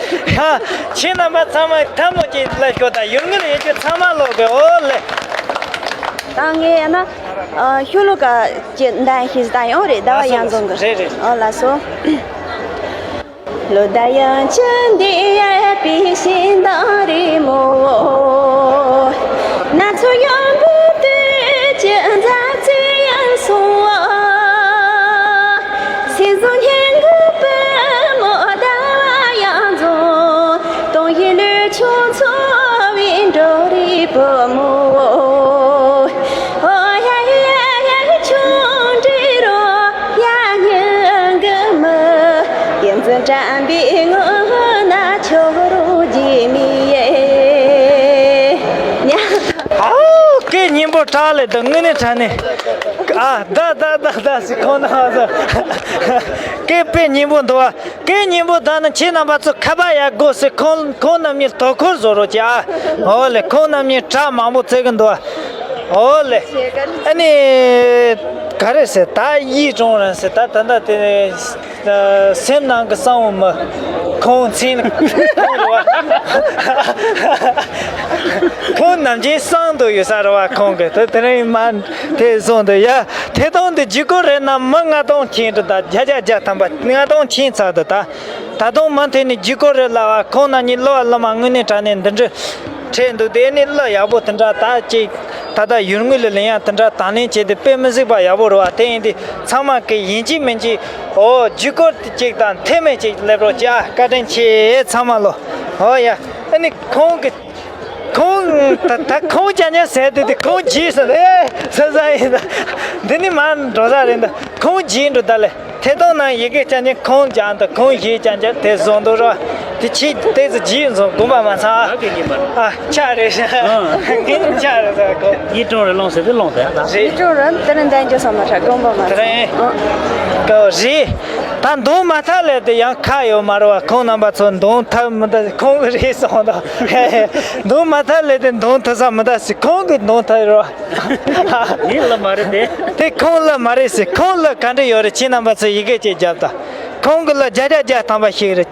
ཁྱེད་རྣམ་པ་ཚང་མ་ཐལ་མོ་ཅིག་ལ་ཤོག་ད་ཡུལ་དངོས་ལ་ཡོད་རྒྱུ་ཚང་མ་ལོག་གི། ཨོ་ལེ། ད་ངས་ཡ་ན། ཨ། ཤོ་ལོ་ཀ་ཅིག་འདོན་ཤེས་ད་ཡོང་རེད། ཟླ་བ་གཡང་འཛོམས་གི། རེད་རེད། ཨོ་ལགས་སོ། ལོ་ཟླ་གཡང་འཛོམས་འདི་ཡར་པའི་ཤིང་དང་རི་མོ། ན་ཚོད་ཡོང་བུ་དུས་ཀྱི་མཛའ་བརྩེ་ཡང་སོང་། སེམས་བཟང་སྙན་གྱི་པུས་མོ་ཟླ་བ་གཡང་འཛོམས། སྟོང་བཞིན་ལུས་ཆུང་འཚོ་བའི་འབྲོག་རིགས་བུ་མོ། ཨོ་ཡ་ཡ་ཡ་ཆུང་འདྲིས་རོ་ཡ་སྙན་གི་མི། ཡིད་འཛིན་དྲན་པའི་ངོ་ན་ཁྱོད་རང་རྗེས་མིན་ཡེ། ཉ། ཨའོ། སྐད་སྙན་པོ་དྲག་ལེ་འདུག་དངོས་གནས་དྲང་གནས། ཨ། ད་ད་ད་ད་ཟེར་ཁོང་རྣམ་པ་ཚོ། སྐད་དཔེ་སྙན་པོ་འདུག་བ། སྐད་སྙན་པོ་ད་ནི་ཁྱེད་རྣམ་པ་ཚོ་ཁ་པར་ཡར་སྒོ་ཟེར། ཁོང་ཁོང་རྣམ་གཉིས་དོ་ཁུར་བཟོ་རོགས་གྱིས་ཨ། ཨོ་ལེ། ཁོང་རྣམ་གཉིས་དྲ་མང་པོ་བཙལ་གི་འདུག་བ། ཨོ་ལེ། ཨ་ནི། ག་རེ་ཟེར། ད་ཡིད་དྲུང་རན་ཟེར། ད་ད་ད་དེ། ཨ། སེམས་ནང་གི་གསང་བ་མི། ཁོང་མཚན་ཁོང་རེད་བ། ཁོང་ནམ་རྒྱུན་གསང་དུ་ཡོད་ས་རེད་བ། ཁོང་གི་དེ་དེ་རིང་མ་དེ་སོང་དུ་ཡ། ཐད་གཏོང་དེ་བརྒྱུད་སྐུར་རེད་ན་མི་ལྔ་སྟོང་ཁྱེད་འདྲི་ད་བརྒྱ་ཆ་བརྒྱ་ཐམ་པ་ལྔ་སྟོང་ཁྱེད་ཚར་དུ་ད། ད་དུང་མུ་མཐུད་ནས་བརྒྱུད་སྐུར་རེད་ལ་བ། ཁོང་རྣམ་གཉིས་གླུ་བ་གླུ་མ་དངོས་གནས་དྲང་གནས་འདི་འདྲ་བྲིས་འདུག་དེ་ནི་གླུ་ཡག་པོ་དེ་འདྲ་ད་ཅིག་ད་ལྟ་ཡུལ་དངོས་ལ་ལེན་ཡ་དེ་འདྲ་དང་ལེན་བྱས་ཏེ་དཔེ་མི་སྲིད་པ་ཡག་པོ་རེད་བ། དེ་ཡིན་དུས་ཚང་མ་གི་ཡིན་གཅིག་མིན་གཅིག་ཨོ་བརྒྱུད་སྐུར་དེ་གཅིག་དང་མཐེ་མོ་གཅིག་སླེབས་རོགས་གྱིས་ཨ། བཀའ་དྲིན་ཆེ་ཚང་མ་ལོ། ཨོ་ཡ། ཨ་ནི་ཁོང་གི་ཁོང་ད་ད་ཁོང་ཅག་ཉ་ཟས་དེ་དེ་ཁོང་བརྗེད་སོང་ཨེ། ས་ས་ཡིན་ད། འདི་ནི་མ་འགྲོ་ས་རེད་ད། ཁོང་བརྗེད་འགྲོ་ད་ལེ། ཐད་གཏོང་ནང་ཡི་གེ་ཅན་ཅན་ཁོང་ཅན་དང་ཁོང་ཞིག་ཅན་ཅན་དེ་བཟོ་འདུག་ར། དེ་ཆེ་དེ་ཚོ་བརྗེད་སོང་དགོངས་པ་མ་ཚོམ། ཨ་ཁེ་ཉིན་པ། ཨ་ཆ་རེད་ཤག་ངས་ཆ་རེད་ཟེར་གོ། ཡིད་དྲུང་རེ་ལོང་ཟེར་དེ་ལོང་དེ་ད། རེད། ཡིད་དྲུང་རེ་དེ་རིང་འདན་རྒྱུ་བསམ་མ་ཁྲ་དགོངས་པ་མ་ཚོམ། དེ་རིང་། ཨ། གོ་རེད། ད་འདོན་མ་ཐག་ལས་དེ་ཡང་ཁ་ཡོད་མ་རེད་བ། ཁོང་རྣམ་པ་ཚོ་འདོན་ཐབས་མི་འདུག་ཁོང་གི་རེད་སོང་ད། འདོན་མ་ཐག་ལས་དེ་འདོན་ཐུབ་ས་མི་འདུག་ཟེར། ཁོང་གིས་འདོན་ཐུབ་རེད་བ། ངའི་གླུ་མ་རེད་དེ། དེ་ཁོང་གླུ་མ་རེད་ཟེར། ཁོང་གླུ་ག་འདྲ་ཡོད་རེད། ཁྱེད་རྣམ་པ་ཚོས་ཡི་གེ་ཅིག་རྒྱབ་དང་། ཁོང་གི་གླུ་བརྒྱ་ཆ་བརྒྱ་ཐམ་པ་ཞིག་རེད།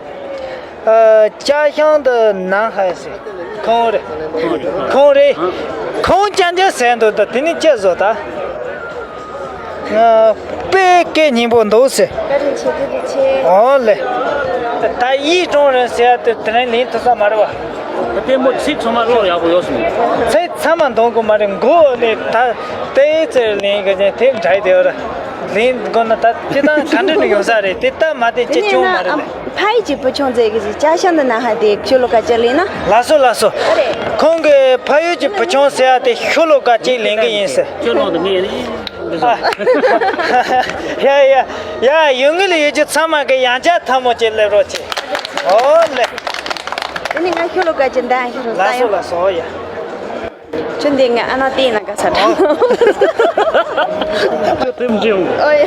ཨ།家乡的男孩ཟེར། ཁོང་རེད། ཁོང་རེད། ཁོང་ཅན་ཅན་ཟེར་འདུག་ད་དེ་ནི་ཅི་བཟོ་ད། ཨ། དཔེ་སྐད་སྙན་པོ་འདུག་ཟེར། བཀའ་དྲིན་ཆེ། ཐུགས་རྗེ་ཆེ། ཨོ་ལེ། ད་ཡིད་དྲུང་རེད་ཟེར་ཡ་དེ་དེ་རིང་ལེན་ཐུབ་ས་མ་རེད་བ། ལྟད་མོ་ཚིག་ཚང་མ་ཀློག་ཡག་པོ་ཡོད་སོང་། ཚིག་ཚང་མ་འདོན་དགོས་མ་རེད། མགོ་ནས་ད་ལྟའི་ཚེ་ལེན་གི་ཅན་དེ་འདྲ་དེ་བར་ལེན་དགོས་ན་ད་སྤྱི་བཏང་ག་འདྲ་ནས་ཡོང་ས་རེད། དེ་ལྟ་མ་དེ་ཅི་བྱུང་མ་རེད་ལེ། ཕ་ཡུལ་གྱི་བུ་ཆུང་ཟེར་གི་ཅིག་家乡的男孩དེ་ཤོ་ལོ་ཀ་ཅིག་ལེན་ན། ལགས་སོ་ལགས་སོ། ཨ་རེད། ཁོང་གི་ཕ་ཡུལ་གྱི་བུ་ཆུང་ཟེར་ཡ་དེ་ཤོ་ལོ་ཀ་ཅིག་ལེན་གི་ཡིན་ཟེར། ཁྱོད་ལོང་དུ་མི་ཡིན། ཡ་ཡ་ཡ། ཡུལ་དངོས་ལ་ཡོད་རྒྱུ་ཚང་མ་གི་ཡང་བསྐྱར་ཐལ་མོ་ཅིག་སླེབས་རོགས་བྱེད། ཨོ་ལེ། དེ་ནི་ང་ཤོ་ལོ་ཀ་ཅིག་འདོན་ཤེས་རོགས། ལགས་སོ་ལགས་སོ། ཡ། ཁྱོད་འདི་ང་ཨ་ན་ཏི་ན་ག་ས་དྲང་། ཨོ་ཡ།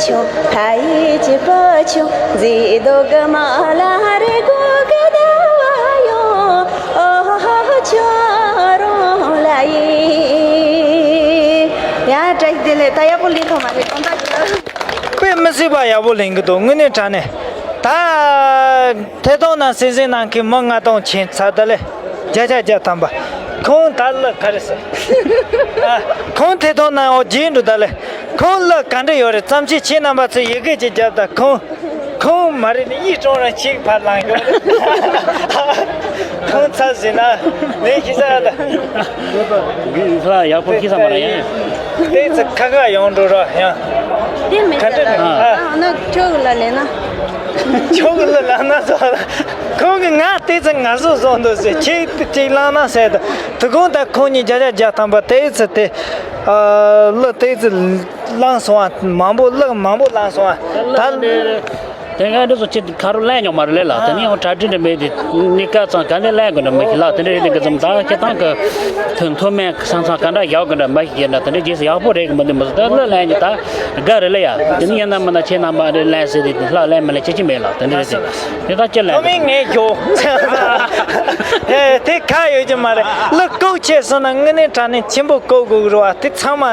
ཆུང་ཕ་ཡི་ཅི་པ་ཆུང་མཛེས་རྡོ་གི་མ་ལ་རེ་གོ་གི་ཟླ་བ་ཡོང་ཨོ་ཆོ་རོང་ལ་ཡི། ཡ་བཀྲ་ཤིས་བདེ་ལེགས། ད་ཡག་པོ་ལེན་ཐུབ་མ་རེད་དགོངས་དག་ཞུ། དཔེ་མི་སྲིད་པ་ཡག་པོ་ལེན་གི་འདུག་དངོས་གནས་དྲང་གནས། ད་ཐད་གཏོང་ནང་གསན་གཟིགས་གནང་མཁན་མི་ལྔ་སྟོང་ཕྱིན་ཚར། ད་ལེ་བརྒྱ་ཆ་བརྒྱ་ཐམ་པ། ཁོང་ད་ལ་ག་རེ་ཟེར། ཨ། ཁོང་ཐད་གཏོང་ནང་འོ་བརྗེད་འགྲོ། ད་ལེ་ཁོང་ལ་ག་འདྲ་ཡོད་རེད། བརྩམས་ཆོས་ཁྱེད་རྣམ་པ་ཚོས་ཡི་གེ་ཅིག་བརྒྱབ་དང་། ཁོང་ཁོང་མ་རེད་ནི་ཡིད་གྲོང་རང་ཆིག་ཕར་ལངས་ཡོད་རེད། ཁོང་ཚར་ཟིན་ན་ལས་ཤི་ས་ད། ལ་ཡག་པོ་ཤི་ས་མ་རེད་ཡང་། ཏོག་ཙམ་ཁ་ཁ་ཡོང་འགྲོ་ར་ཡང་། དེ་མི་ཁ་ཚད་ཨ། ཨ་ན་ཁྱོད་ལ་ལས་ན། ཁྱོད་ལ་ལ་ན་ཚོ། ཁོང་གིས་ང་ཏོག་ཙམ་ངལ་གསོ་བཟོ་འདུག་ཟེར། ཁྱེད་ཅིག་བླངས་ན་ཟེར་ད། དུ་ཁོང་ད་ཁོང་གཉིས་བརྒྱ་ཆ་བརྒྱ་ཐམ་པ་ཏོག་ཙམ་དེ། ཨ། གླུ་ཏོག་ཙམ་བླངས་སོང་བ། མང་པོ་གླུ་མང་པོ་བླངས་སོང་བ། ད། དེ་སྔ་འདི་ཚོ་ཁྱེད་ཁ་རུ་གླེང་མྱོང་མ་རེད་ལ། དེ་ནས་ཡང་གྲ་སྒྲིག་འདྲ་མེད་དེ་གནས་སྐབས་ཙང་ག་འདྲ་གླེང་དགོས་འདྲ་མི་ཤེས་ལ། དེ་འདྲ་ཡིན་དུས་ཀྱི་ཙམ་ད་ཁྱེད་ཏང་གི་ཐུན་མཐོ་དམན་ས་མཚམས་ག་འདྲ་ཡག་གི་འདྲ་མ་ཤེས་ཀྱི་འདྲ། དེ་འདྲ་རྗེས་སུ་ཡག་པོ་རེད་གི་མི་འདུག་མི་སྲིད་ད་གླུ་གླེང་ནས་ད་དགའ་རེད་ལ་ཡ། དེ་ནས་ཡིན་ན་མིན་ན་ཁྱེད་རྣམ་པ་འདྲ་གླེང་ཟེར་དེ་ལྷག་གླེང་མི་གླེང་ཁྱད་ཀྱི་མེད་ལ། དེ་འདྲ་རེད་དེ་དེ་ད་ཅི་གླེང་དགོས། ངས་ཞོག་ཨེ་དེ་ཁ་ཡོད་ཀྱི་མ་རེད། གླུ་བཀོལ་ཆེད་སོང་ན་དངོས་གནས་དྲང་གནས་ཆེན་པོ་བཀོལ་དགོས་གི་རེད་བ། དེ་ཚང་མ་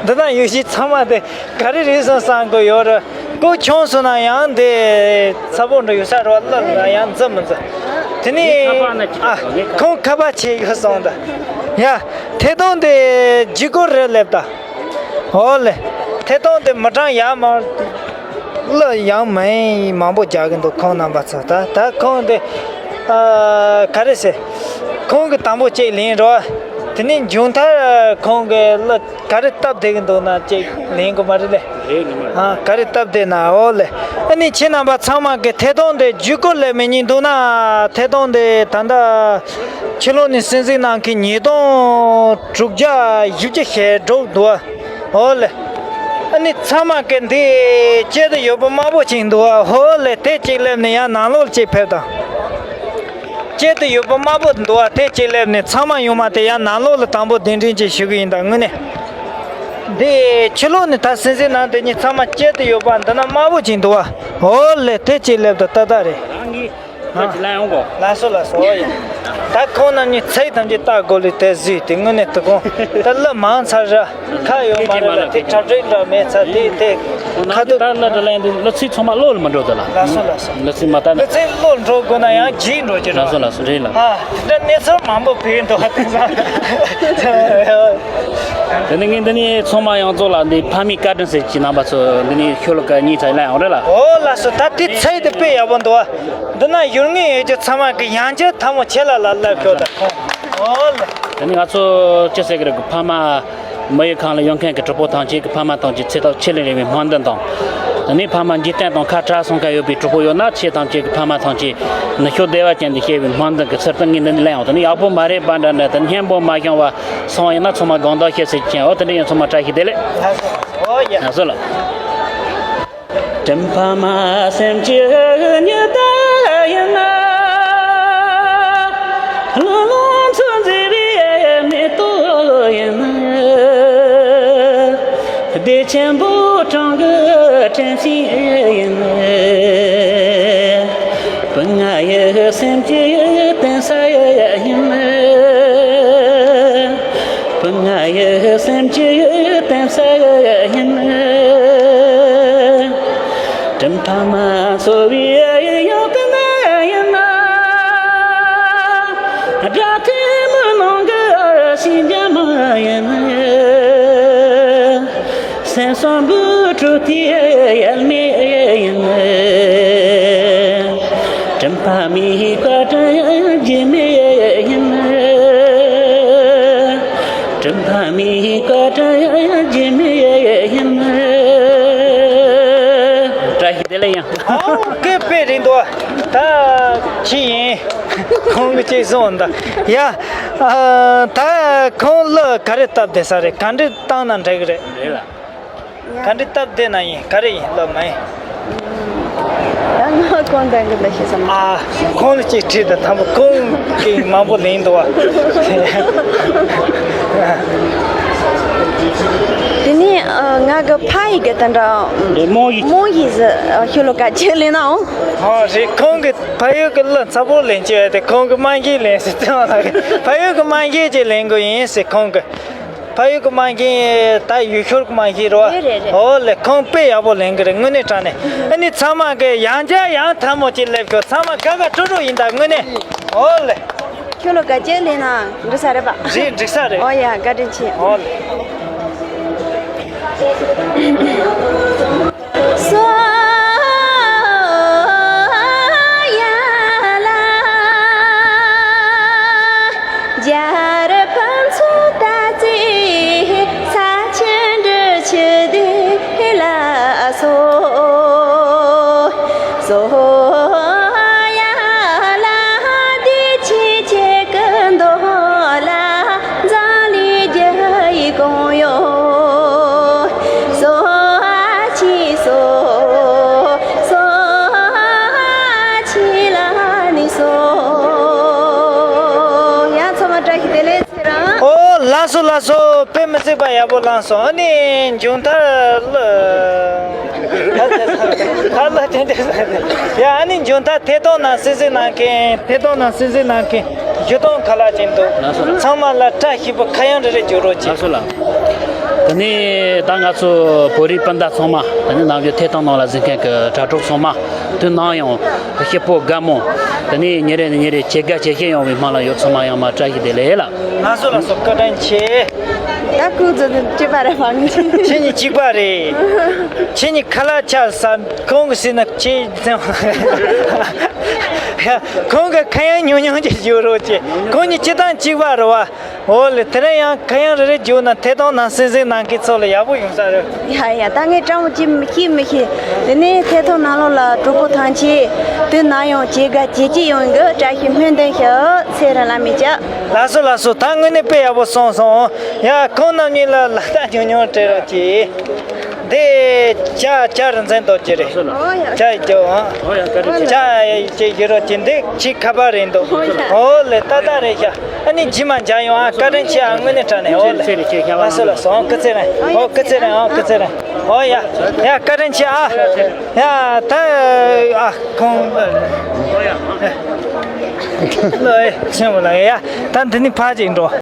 འདི་ན་ཡོད་ཤི་ཚང་མ་དེ། ག་རེ་རེད་སོང་བསམ་གི་ཡོད་རེད། ཀོ་ཆུང་སོང་ན་ཡང་དེ་ཚ་པོ་འདྲ་ཡོད་ས་རེད་བ། ལབ་ན་ཡང་འཛི་མི་འཛི། དེ་ནས་ཨ་ཁོང་ཁ་པར་བྱེད་ཡོད་སོང་ད། ཡ་ཐད་གཏོང་དེ་ལྗིད་ཁོག་རེད་ལབ་ད། འོ་ལེ། ཐད་གཏོང་དེ་མི་གྲངས་ཡག་མ་གླུ་ཡང་མིན་མང་པོ་རྒྱག་གི་འདུག་ཁོང་རྣམ་པ་ཚོ། ད་ད་ཁོང་དེ་ཨ་ག་རེ་ཟེར། ཁོང་གི་དང་པོ་གཅིག་ལེན་རོགས། དེ་ནས་མཇུག་མཐར་ཁོང་གི་གླུ། ག་རེ་སྟབས་བདེ་གི་འདུག་ན་ཅིག་ལེན་དགོས་མ་རེད་ལེ། རེད་ནི་མ་རེད། ཨ་ག་རེ་སྟབས་བདེ་ན་འོ་ལེ། ཨ་ནི་ཁྱེད་རྣམ་པ་ཚང་མ་གི་ཐད་གཏོང་དེ་བརྒྱུད་སྐུར་ལས་མི་ཉན་འདུག་ན། ཐད་གཏོང་དེ་ད་ལྟ་ཕྱི་ལོགས་ནས་གསན་གཟིགས་གནང་མཁན་ཉིས་སྟོང་དྲུག་བརྒྱ་བཞི་བཅུ་ཞེ་དྲུག་འདུག་འོ་ལེ། ཨ་ནི་ཚང་མ་གི་འདི་སྐྱེད་དུ་ཡོད་པ་དམར་པོ་ཅིག་འདུག་འོ་ལེ། དེ་གཅིག་སླེབས་ནས་ཡང་ནང་ལོགས་ལ་ཅིག་ཕེབས་དང་། དཔྱད་དུ་ཡོད་པ་དམར་པོ་འདུག་བ། དེ་གཅིག་སླེབས་ནས་ཚང་མ་ཡོང་མ་དེ་ཡང་ནང་ལོགས་ལ་དང་པོ་གདན་འདྲེན་ཅིག་ཞུ་གི་ཡིན་ད་དངོས་གནས། འདི་ཕྱི་ལོགས་ནས་ད་གསན་གཟིགས་གནང་དེ་གཉིས་ཚང་མ་དཔྱད་དུ་ཡོད་པ་འདི་ན་དམར་པོ་ཅིག་འདུག་བ། འོ་ལེ་དེ་གཅིག་སླེབས་ད་ཏག་ཏག་རེད། རང་གིས་ཁྱོད་ཀྱི་ལན་ཡོང་གོ། ལགས་སོ་ལགས་སོ། ཡ། ད་ཁོང་རྣམ་གཉིས་ཚིག་ཐམས་ཅད་ལྟ་དགོས་ལས་དེ་གཟིགས་དེ་དངོས་གནས་དུ་ཁོང་ད་གླུ་མང་ཚར་ར། ཁ་ཡོད་མ་རེད་ལ་དེ་གྲ་སྒྲིག་འདྲ་མེད་ཚར་དེ་དེ་ཁ་ཐུག་ད་ལ་འདྲ་ལ་ཡིན་དུས་གླུ་ཚིག་ཚང་མ་བློ་ལ་མི་འགྲོ་ད་ལ། ལགས་སོ་ལགས་སོ། གླུ་ཚིག་མ་ལྟ་ན། གླུ་ཚིག་བློ་འགྲོ་དགོས་ན་ཡང་བརྗེད་འགྲོ་གི་རེད། ལགས་སོ་ལགས་སོ། རེད་ལ། ཨ་དེ་འདྲ་གནས་ཚུལ་མང་པོ་བྱུང་འདུག་བ་དེང་སང་། དེ་ནི་ངས་འདི་ནས་ཚང་མ་ཡོངས་རྫོགས་ལ་འདི་ཕ་མའི་བཀའ་དྲིན་ཟེར་གྱི་རྣམ་པ་ཚོ་འདི་ནས་ཤོ་ལོ་ཀ་གཉིས་ཚར་ལ་ཡོང་རེད་ལ། ཨོ་ལགས་སོ། ད་དེ་ཚད་དེ་དཔེ་ཡག་པོ་འདུག་བ། འདི་ན་ཡུལ་དངོས་ཡོད་རྒྱུ་ཚང་མ་གི་ཡང་བསྐྱར་ཐལ་མོ་ཆེ་ལ་ལ་ལབ་ཤོག་ད་ཁོང་། ཨོ་ལ། དེ་ནི་ང་ཚོ་ཅི་ཟེར་གི་རེད། ཕ་མ་མི་ཡི་ཁམས་ལ་ཡོད་མཁན་གྱི་གྲོགས་པོ་ཐམས་ཅད་ཀྱི་ཕ་མ་ཐམས་ཅད་ཚེ་ཐག་ཆེ་ལས་རིང་བའི་སྨོན་འདུན་དང་། དེ་ནི་ཕ་མ་འཇིག་རྟེན་དང་ཁ་བྲལ་སོང་མཁན་ཡོད་པའི་གྲོགས་པོ་ཡོད་ན་ཁྱེད་ཐམས་ཅད་ཀྱི་ཕ་མ་ཐམས་ཅད་ནུ་ཞོ་བདེ་བ་ཅན་དུ་སྐྱེ་བའི་སྨོན་འདུན་གྱི་ཚུལ་དུ་ངས་འདི་ནི་ལན་ཡང་དེ་ནི་ཡག་པོ་མ་རེད་པ་འདྲ་འདྲ་དེ་སྙན་པོ་མ་བྱུང་བ་སོང་ཡིན་ན་ཚང་མ་དགོངས་དག་ཞུ་ཟེར་གྱིན། འོ་དེ་འདྲ་ཡིན། ཚང་མ་བཀྲ་ཤིས་བདེ་ལེགས། ཨོ་ཡ། ལགས་སོ་ལགས། དྲིན་ཕ་མ་སེམས་ཀྱི་ཉི་ཟླ་ཡིན་ན། ལོ་ལོ་འཚོ་མཛད་པའི་མེ་ཏོག་ཡིན་ན། བདེ་ཆེན་པོ་གྲོང་གི་དྲན་ཤིང་ཡིན་ན། བུ་ང་ཡི་སེམས་ཀྱི་གཏིང་ས་ཡིན། བུ་ང་ཡི་སེམས་ཀྱི་གཏིང་ས་ཡིན། དྲིན་ཕ་མ་འཚོ་བའི་ཡང་ཀུན་ཡིན་ན། དགྲ་ཐོན་མི་ནང་གི་ཤིང་རྒྱ་མ་ཡིན། སེམས་བཟང་པོའི་སྤྲོ་སྟེ་ཡལ་མེ་ཡིན། དྲིན་ཕ་མའི་བཀའ་དྲིན་རྗེས་མེད་ཡིན། དྲིན་ཕ་མའི་བཀའ་དྲིན་རྗེས་མེད་ཡིན། བཀྲ་ཤིས་བདེ་ལེགས་ཡང་། ཨོ་ཀེ་དཔེ་རིང་འདུག་ད་ཁྱི་ཡིན། ཁོང་གི་ཅིག་སོང་ད། ཡ། ཨ། ད་ཁོང་གླུ་ག་རེ་སྟབས་བདེ་ས་རེད། ག་འདྲ་བཏང་ན་འགྲིག་གི་རེད། རེད་ལ། ག་འདྲ་སྟབས་བདེ་ན་ཡིན། ག་རེ་ཡིན་ལབ་མ་ཡིན། ཡང་ང་ཁོང་དང་གི་ལ་ཤེས་སམ། ཨ། ཁོང་ལ་ཅིག་དྲིས་དང་དང་པོ་ཁོང་གིས་མང་པོ་ལེན་འདུག་བ། དེ་ནས་ཨ། ང་ག་ཕ་ཡི་གི་དེ་འདྲ་རྨོ་ཡིས། རྨོ་ཡིས་ཤོ་ལོ་ཀ་ཅི་ལེན་ནའང་། ཨོ་རེད། ཁོང་གི་ཕ་ཡུལ་གི་གླུ་ཚ་པོ་ལེན་གྱི་ཡོད་དེ། ཁོང་གི་དམངས་སྐད་ལེན་ཟེར་དེ་བ་ལ་རེད། ཕ་ཡུལ་གི་དམངས་སྐད་ཅིག་ལེན་དགོས་ཡིན་ཟེར། ཁོང་གི་ཕ་ཡུལ་གི་དམངས་སྐད་ད་ཡུལ་ཤུལ་གི་དམངས་སྐད་རེད་བ། རེད་རེད་རེད། ཨོ་ལེ། ཁོང་དཔེ་ཡག་པོ་ལེན་གི་རེད། དངོས་གནས་དྲང་གནས། ཨ་ནི་ཚང་མ་གི་ཡང་བསྐྱར་ཡང་ཐལ་མོ་ཅིག་སླེབས་ཤོག། ཚང་མ་དགའ་དགའ་སྤྲོ་སྤྲོ་ཡིན་ད། དངོས་གནས། ཨོ་ལེ། ཁྱོད་ལོ་ག་ཅེ་ལེན་ན་འགྲིག་ས་རེད་པ། རེད། འགྲིག་ས་རེད། ཨོ་ཡ། བཀའ་དྲིན་ཆེ། ཨོ་ལེ། སོ་ཡ་ལ། རྒྱལ་ཕམ་ཚོ་ད་ཚེ་ས་ཆེན་འབྲི་ཆུ་དེ་ལ་སོ། སོ་ཡ་ལ་དེ་ཆེ་ཆེ་གི་མདོ་ལ་འཛམ་གླིང་རྒྱ་ཡི་གོང་ཡོ། སོ་ཆེ་སོ་སོ་ཆེ་ལ་ནི་སོ། ཡ་ཚང་མ་བཀྲ་ཤིས་བདེ་ལེགས། ཨོ་ལགས་སོ་ལགས་སོ། དཔེ་མི་སྲིད་པ་ཡག་པོ་བླངས་སོང་། ཨ་ནི་མཇུག་མཐར་ལ་ད་ལ་དེ་འདྲ་ཡ། ཨ་ནི་མཇུག་མཐར་ཐད་གཏོང་ནང་གསན་གཟིགས་གནང་མཁན། ཐད་གཏོང་ནང་གསན་གཟིགས་གནང་མཁན་གཞུ་དོང་ཁ་ལག་ཅན་དུ་ཚང་མ་ལ་བཀྲ་ཤིས་པའི་ཁ་གཡང་རེ་རེ་བརྗོད་རོགས་གྱིས། ལགས་སོ་ལགས། དེ་ནས་ད་ང་ཚོ་བོད་རིགས་སྤུན་ཟླ་ཚང་མ། དེ་ནས་ནམ་རྒྱུན་ཐད་གཏོང་ནང་ལ་གཟིགས་མཁན་གྱི་དྲ་གྲོགས་ཚང་མ། དུས་ནམ་ཡང་སྐྱིད་པོ་དགའ་མོ། དེ་ནས་ཉིན་རེ་ནས་ཉིན་རེ་ཇེ་དགའ་ཇེ་ཆེ་ཡོང་བའི་སྨོན་ལམ་ཡོད། ཚང་མ་ཡང་མ་བཀྲ་ཤིས་བདེ་ལེགས་ལགས། ལགས་སོ་ལགས་སོ། བཀའ་དྲིན་ཆེ། ད་ཁོང་ཚོ་གཅིག་པ་རེད་པ། ཁྱེད་གཉིས་གཅིག་པ་རེད། ཁྱེད་གཉིས་ཁ་ལག་ཆགས་ས། ཁོང་གི་སྲིད་ན་ཁྱེད་ཚང་། ཁོང་གི་ཁ་གཡང་ཉུང་ཉུང་ཅིག་བརྗོད་རོགས་གྱིས། ཁོང་གཉིས་སྤྱིར་བཏང་གཅིག་པ་རེད་པ། འོ་ལེ། དེ་རིང་ཡང་ཁ་གཡང་རེ་རེ་བརྗོད་ན་ཐད་གཏོང་ནང་གསན་གཟིགས་གནང་མཁན་ཚོ་ལ་ཡག་པོ་ཡོང་ས་རེད། ཡ་ཡ། ད་ངས་སྤྲང་པོ་ཅིག་ཤེས་མི་ཤེས། དེ་ནས་ཐད་གཏོང་ནང་ལོགས་ལ་གྲོགས་པོ་ཐམས་ཅད་དུས་ནམ་ཡང་ཇེ་དགའ་ཇེ་སྐྱིད་ཡོང་གི་བཀྲ་ཤིས་སྨོན་འདུན་ཞུ། ཚེ་རིང་བླ་མས་བྱ། ལགས་སོ་ལགས་སོ། ད་དངོས་གནས་དཔེ་ཡག་པོ་གསུངས་སོང་། ཡ། ཁོང་རྣམ་གཉིས་ལ་ལག་རྟགས་ཉུང་ཉུང་སྤྲད་རོགས་གྱིས། འདི་ཇ་ཇ་རིན་ཆེན་རྡོ་རྗེ་རེད། ཇ་ཡི་ཇོ། ཨ། ཇ་ཡི་ཇོ་ཡོད་རོགས་གྱིས། འདི་ཁྱི་ཁ་པར་རེད་འདུག། ཨོ་ལེ། ཏག་ཏག་རེད་ཤག། ཨ་ནི་རྗེས་མ་མཇལ་ཡོང་ཨ། བཀའ་དྲིན་ཆེ་ཨ། དངོས་གནས་དྲང་གནས། ཨོ་ལེ། ལགས་སོ་ལགས་སོ། ཨོ་སྐུ་ཚེ་རིང་། ཨོ་སྐུ་ཚེ་རིང་། ཨོ་སྐུ་ཚེ་རིང་། ཨོ་ཡ་ཡ། བཀའ་དྲིན་ཆེ་ཨ། ཡ་ད་ཨ་ཁོང་ལོ་ཨེ་ཆེན་པོ་ལ་ཡ། ད་འདི་ནི་ཕ་ཅིག་འགྲོ།